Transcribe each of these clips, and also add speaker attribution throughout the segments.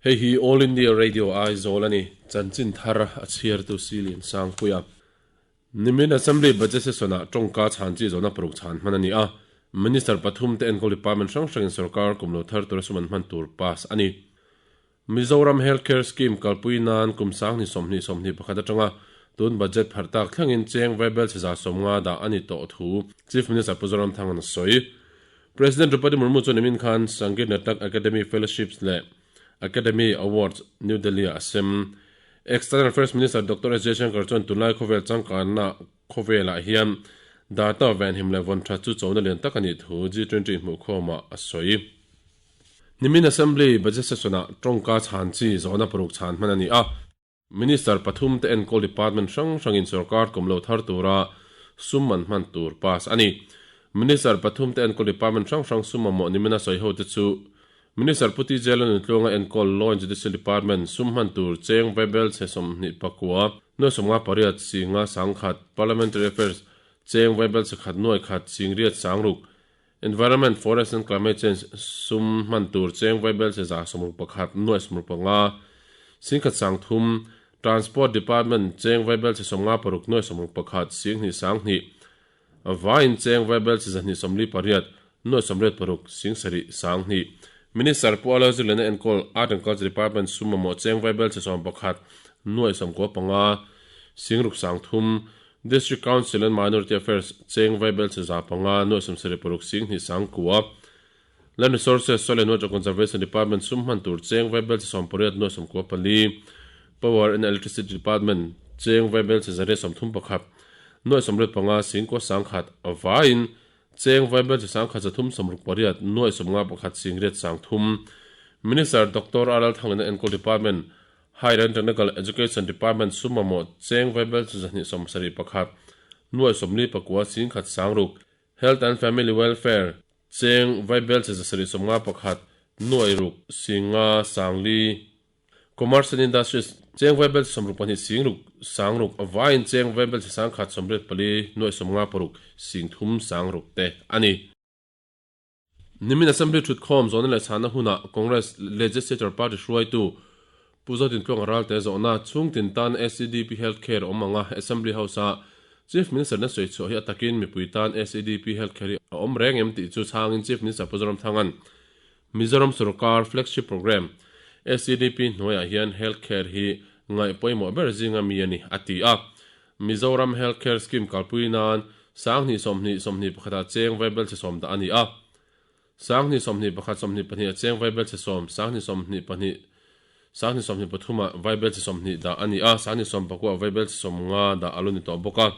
Speaker 1: Hei hi All India Radio Aizawl a ni, chanchin thar a chhiartu Silian Sangpuia. Nimin Assembly Budget Session-ah tawngka chhan chi zawhna paruk chhan hman a ni a, Minister pathum te enkawl department hrang hrangin sorkar kum lo thar tura sum an hman tur pass a ni. Mizoram Health Care Scheme kalpui nan kum 2020 21 atanga tun budget pharh tak thlengin cheng vaibel chhe 150 dah a ni tawh thu Chief Minister Pu Zoramthanga'n a sawi. President Draupadi Murmu chuan nimin khan Sangeet Natak Akademi Fellowships leh Academy Awards New Delhi-ah a sem. External Affairs Minister Doctor S Jaishankar chuan tunlai khawvel changkanna khawvelah hian data venhim leh vawn that chu chona lian tak a nih thu G20 hmuhkhawmah a sawi. Nimin Assembly Budget Session-ah tawngka chhan chi zawhna paruk chhan hman a ni a. Minister pathum te enkawl department hrang hrangin sorkar kum lo thar tura sum an hman tur pass a ni. Minister pathum te enkawl department hrang hrang sum mamawh nimina sawi ho te chu Minister Pu TJ Lalnuntluanga enkawl Law and Judicial Department sum hman tur cheng vaibel chhe 29 58 singa sangkhat, Parliamentary Affairs cheng vaibel chhe khat nuai khat singriat sangruk, Environment, Forest and Climate Change sum hman tur cheng vaibel che 61 nuai 65 singkhat sangthum, Transport Department cheng vaibel che 56 nuai 61 singhnih sanghnih, vaiin cheng vaibel che 248 nuai 86 singsarih sanghnih. Minister Pu Alois Lena enkawl Art and Culture Department sum mamawh cheng vaibel che 11 nuai 95 singruk sangthum, District Council and Minority Affairs cheng vaibel che 500 nuai 76 singhnih sangkua, Land Resources, Soil and Water Conservation Department sum hman tur cheng vaibel che 18 nuai 94, Power and Electricity Department cheng vaibel che 131 nuai 85 singkua sangkhat vaiin cheng vaibel che 1368 nuai 51 singriat sangthum. Minister Doctor R L Thanglena enkawl Department Higher and Technical Education Department sum mamawh cheng vaibel chu 271 nuai 49 singkhat sangruk, Health and Family Welfare cheng vaibel chu 751 nuai ruk singa sangli, Commerce and Industries cheng vaibel chu 62 singruk sangruk vaiin cheng vaibel chu 184 nuai 56 singthum sangruk te a ni. Nimin Assembly thutkhawm zawhna leh chhahna hunah Congress Legislature Party hruaitu Pu Zotintluanga Ralte zawhna chhungtin tan SEDP Health Care awm anga Assembly House-a Chief Minister na sawi chhuah hi a takin mipui tan SEDP Health Care hi a awm reng em tih chu chhangin Chief Minister Pu Zoramthanga'n Mizoram Sorkar Flagship Programme SEDP hnuaiah hian Health Care hi ngaih pawimawh ber zinga mi a ni a ti a. Mizoram Health Care Scheme kalpui nan 2020 21 ah cheng vaibel chhe sawm dah a ni a. 2021 22 ah cheng vaibel chhe sawm, 2022 2023 ah vaibel chhe 20 dah a ni a, 2019 ah vaibel chhe 50 dah a lo ni tawh bawk a.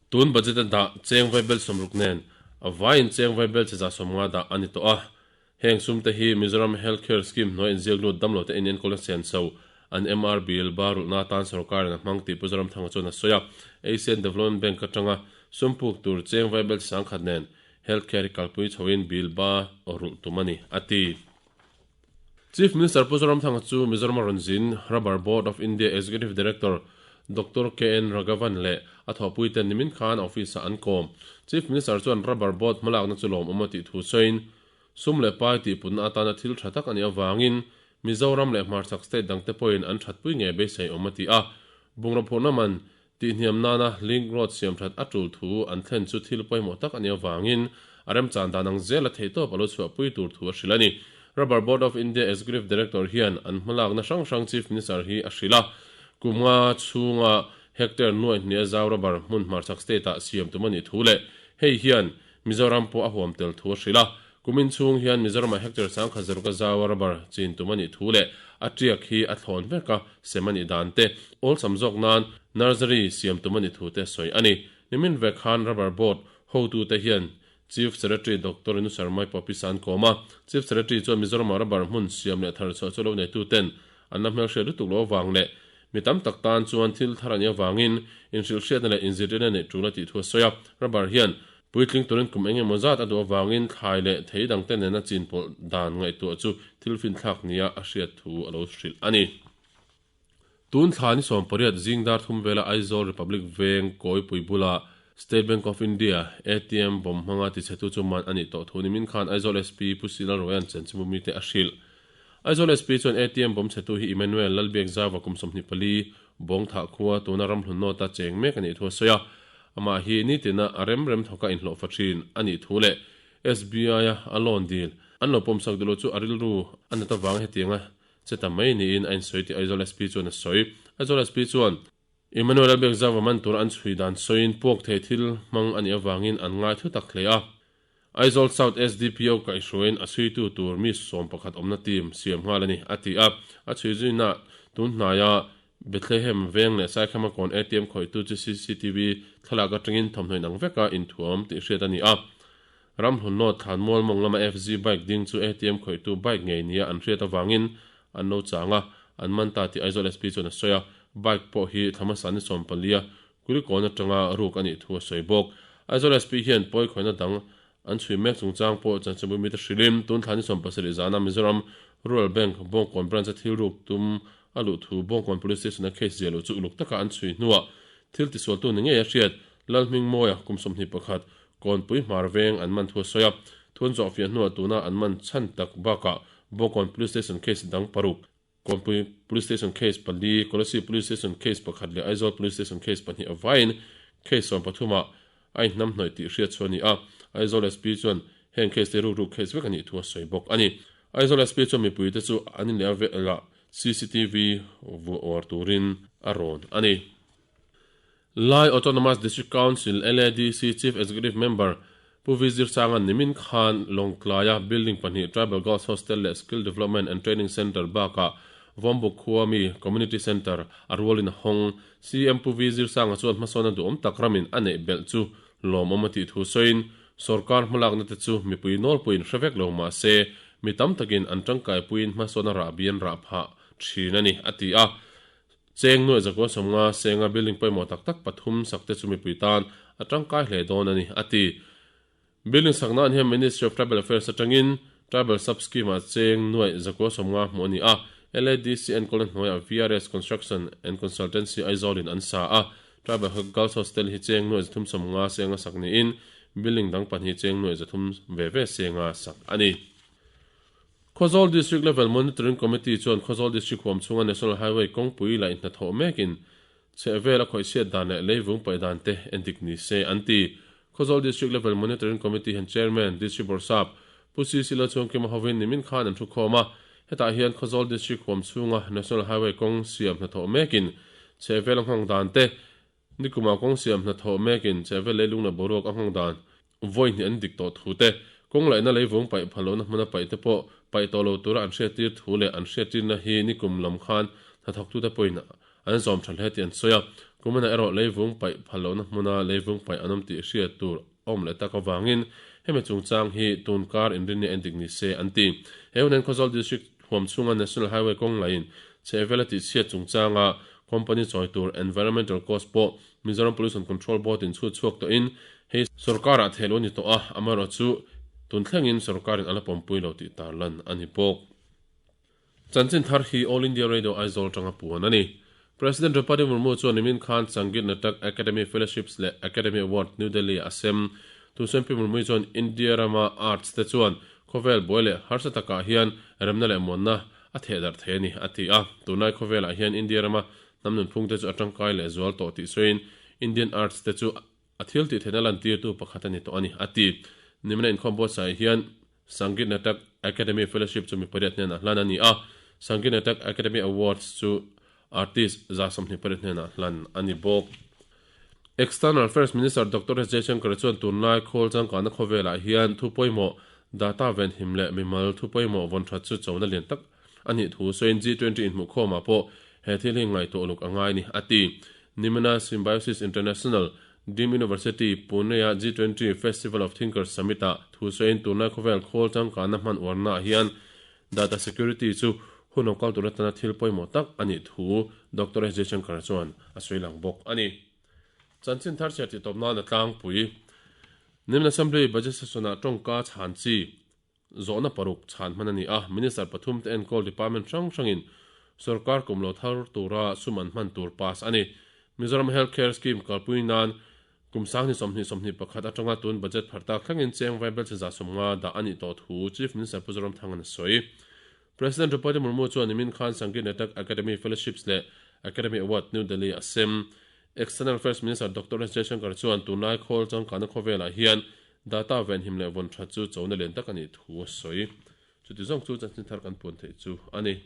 Speaker 1: Tun budget a dah cheng vaibel 60 nen a vaiin cheng vaibel chhe 150 dah a ni tawh a. Heng sum te hi Mizoram Health Care Scheme hnuai inziak lut damlo te inenkawlna senso an MR bill bar rulhna atan sorkarin a hmang tih Pu Zoramthanga chuan a sawi a. Asian Development Bank atanga sum puk tur cheng vaibel sangkhat nen Health Care hi kalpui chhoin bill ba rulh tum a ni, a ti. Chief Minister Pu Zoramthanga chu Mizoram a rawn zin Rubber Board of India Executive Director Doctor KN Raghavan leh a thawhpuiten nimin khan office-ah an kawm. Chief Minister chuan Rubber Board hmalakna chu lawmawm a tih thu sawiin Sum leh pai tihputna atana thil tha tak a nih avangin Mizoram leh hmarchhak state dangte pawhin an thatpui ngei beisei awm a ti a. Bungraw phurhna man tihhniam nana link road siam that a tul thu an thlen chu thil pawimawh tak a nih avangin a remchan dan ang zela theihtawp a lo chhuahpui tur thu a hrilh a ni. Rubber Board of India Executive Director hian an hmalakna hrang hrang Chief Minister hi a hrilh a. Kum nga chhunga hectare nuai hnih a zau rubber hmun hmarchhak state-ah siam tum a nih thu leh hei hian Mizoram pawh a huam tel thu a hrilh a, kumin chhung hian Mizoramah hectare sangkhat zaruk a zau a rubber chin tum a nih thu leh a tiak hi a thlawn vek a sem a nih dan te awlsam zawk nan nursery siam tum a nih thu te sawi a ni. Nimin vek khan rubber board hotute hian Chief Secretary Doctor Renu Sharma pawh pisa an kawm a, Chief Secretary chuan Mizoramah rubber hmun siam leh thar chhuah chu lo neituten an la hmelhriat lutuk loh avang leh mi tam tak tan chuan thil thar a nih avangin inhrilhhriatna leh inzirtirna neih tul a tih thu a sawi a, rubber hian Puitling turin kum eng emaw zat a duh avangin thlai leh thei dangte nena chin pawlh dan ngaihtuah chu thil finthlak nia a hriat thu a lo hrilh a ni. Tun thla ni 18 zing dar thum vela Aizawl Republic Veng Kawipui bula State Bank of India ATM bawm hmanga tichhetu chu man a nih tawh thu nimin khan Aizawl SP Pu Silal Royan chanchinbu mite a hrilh. Aizawl SP chuan ATM bawm chhetu hi Emmanuel Lalbiakzauva kum 24, Bawngthah khua tuna ramhlun nawta cheng mek a nih thu a sawi a. Amah hi nitina a rem rem thawka inhlawhfa thin a nih thu leh SBI-a a loan dil an lo pawmsak duh lo chu a rilru a nat avanga hetianga che ta mai niin a insawi tih Aizawl SP chuan a sawi. Aizawl SP chuan Emmanuel Lalbiakzauva man tur an chhui dan sawiin puak thei thil hmang a nih avangin an ngai thu tak hle a. Aizawl South SDPO kaihhruaiin a chhuitu tur mi 11 awmna team siam nghal a ni, a ti a. A chhui zuina tun hnaia Bethlehem veng leh Saikhama kawn ATM khawihtu chu cctv thlalak atangin thawmhnaw inang veka inthuam tih hriat a ni a. Ramhlun North Thlanmual mawng lama FZ bike ding chu ATM khawihtu bike ngei nia an hriat avangin an lo chang a, an man ta tih Aizawl SP chuan a sawi a. Bike pawh hi thla hmasa ni 14 a Kulikawn atanga ruk a nih thu a sawi bawk. Aizawl SP hian pawi khawihna dang an chhui mek chungchang pawh chanchinbu mite hrilhin tun thla ni 70 zana Mizoram Rural Bank Bawngkawn Branch-a thil ruk tum a luh thu Bawngkawn Police Station-a case ziah loh chu uluk taka an chhui hnuah thil tisualtu ni ngei a hriat Lalhmingmawia kum 21 Kawnpui hmar veng an man thu a sawi a, thun zawh fiah hnuah tuna an man chhan tak bakah Bawngkawn Police Station case dang paruk, Kawnpui Police Station case pali, Kolasib Police Station case pakhat leh Aizawl Police Station case pahnih avaiin case 13 ah a inhnamhnawih tih hriat chu a ni a, Aizawl SP chuan heng case te ruk ruk case vek a nih thu a sawi bawk a ni. Aizawl SP chuan mipuite chu an inleh a velah cctv vuah uar turin a rawn a ni. Lai Autonomous District Council, LADC, Chief Executive Member Pu Vi Zirsanga'n nimin khan Lawngtlaia building pahnih Tribal Girls Hostel leh Skill Development and Training Centre bakah Vawmbuk khua mi Community Centre a rualin a hawng. CM Pu Vi Zirsanga chuan hmasawnna duhawm tak ramin a neih belh chu lawmawm a tih thu sawiin, Sorkar hmalakna te chu mipui nawlpuiin hre vek lo mah se mi tam takin an tangkaipuiin hmasawnna rahbi an rah phah thin a ni, a ti a. Cheng nuaih zakua 50 senga building pawimawh tak tak pathum sak te chu mipui tan a tangkai hle dawn a ni, a ti. Building sak nan hian Ministry of Tribal Affairs atangin Tribal Sub Scheme ah cheng nuaih zakua 50 hmuh a ni a, LADC enkawlna hnuaiah VRS Construction and Consultancy Aizawl in an sa a, Tribal Girls Hostel hi cheng nuaih 350 senga sak niin building dang pahnih cheng nuaih 300 ve ve senga sak a ni. Khawzawl District Level Monitoring Committee chuan Khawzawl District huam chhunga National Highway kawngpui laih hnathawh mekin chhehvel a khawihchhiat dan leh leivung paih dan te endik ni se an ti. Khawzawl District Level Monitoring Committee hian Chairman, District Bawrhsap, Pu CC Lalchhuangkima hovin nimin khan an thukhawm a, hetah hian Khawzawl District huam chhunga National Highway kawng siam hnathawh mekin chhehvel a nghawng dan te, Nikumah kawng siam hnathawh mekin chhehvel leilung leh boruak a nghawng dan vawi hnih an dik tawh thu te, kawng laihna leivung paih phal lohna hmuna paih te pawh paih tawh lo tura an hriattir thu leh an hriattirna hi nikum lam khan hnathawktute pawhin an zawm tha hle tih an sawi a. Kuminah erawh leivung paih phal lohna hmuna leivung paih an awm tih hriat tur a awm leh tak avangin hemi chungchang hi tun kar inrinni a endik ni se an ti. He hun hian Khawzawl District huam chhunga National Highway kawng laiin chhehvel a tihchhiat chungchanga company chawi tur environmental cost pawh Mizoram Pollution Control Board in chhut chhuak tawhin hei sorkarah thehluh a ni tawh a, amaherawhchu tun thlengin sorkarin a la pawmpui lo tih tarlan a ni bawk. Chanchin thar hi All India Radio Aizawl atanga puan a ni. President Draupadi Murmu chuan nimin khan Sangeet Natak Academy Fellowships leh Academy Award New Delhi-ah a sem. Tusawn Pi Murmu chuan India rama arts te chuan khawvel buai leh harsa takah hian remna leh muanna a thehdarh thei a ni, a ti a. Tunlai khawvelah hian India rama hnam nunphung te chu a tangkai leh zual tawh tih sawiin Indian arts te chu a thil tih theihna lantirtu pakhat a ni tawh a ni, a ti. Nimina inkhawm buatsaih hian Sangeet Natak Academy Fellowship chu mi pariat hnenah hlan a ni a, Sangeet Natak Academy Awards chu artist 28 hnenah hlan a ni bawk. External Affairs Minister Doctor S Jaishankar chuan tunlai khawl changkahna khawvelah hian thu pawimawh data venhim leh mimal thu pawimawh vawn that chu chona lian tak a nih thu sawiin G20 inhmuhkhawmah pawh he thil hi ngaihtuah uluk a ngai a ni, a ti. Nimina Symbiosis International Deemed University, Pune-a G20 Festival of Thinkers Summit-ah thu sawiin tunlai khawvel khawl changkanna hman uarnaah hian data security chu hun lo kal tur atana thil pawimawh tak a nih thu Doctor S Jaishankar chuan a sawi lang bawk a ni. Chanchin thar chhiar tih tawp nan a tlangpui. Nimin Assembly Budget Session-ah tawngka chhan chi Zawhna paruk chhan hman a ni a, Minister pathum te enkawl department hrang hrangin sorkar kum lo thar tura sum an hman tur pass a ni. Mizoram Health Care Scheme kalpui nan kum sang ni 20 21 atanga tun budget phar tak thlengin cheng vaibel chi 150 dah a nih tawh thu Chief Minister Pu Zoramthanga'n a sawi. President Droupadi Murmu chuan nimin khan Sangeet Natak Akademi Fellowships leh Academy Award New Delhi a sem. External Affairs Minister Doctor S Jaishankar chuan tunlai khawl changkana khawvelah hian data venhim leh vawn that chu chona lian tak a nih thu a sawi. Chuti zawng chu chanchin thar kan puan theih chu a ni.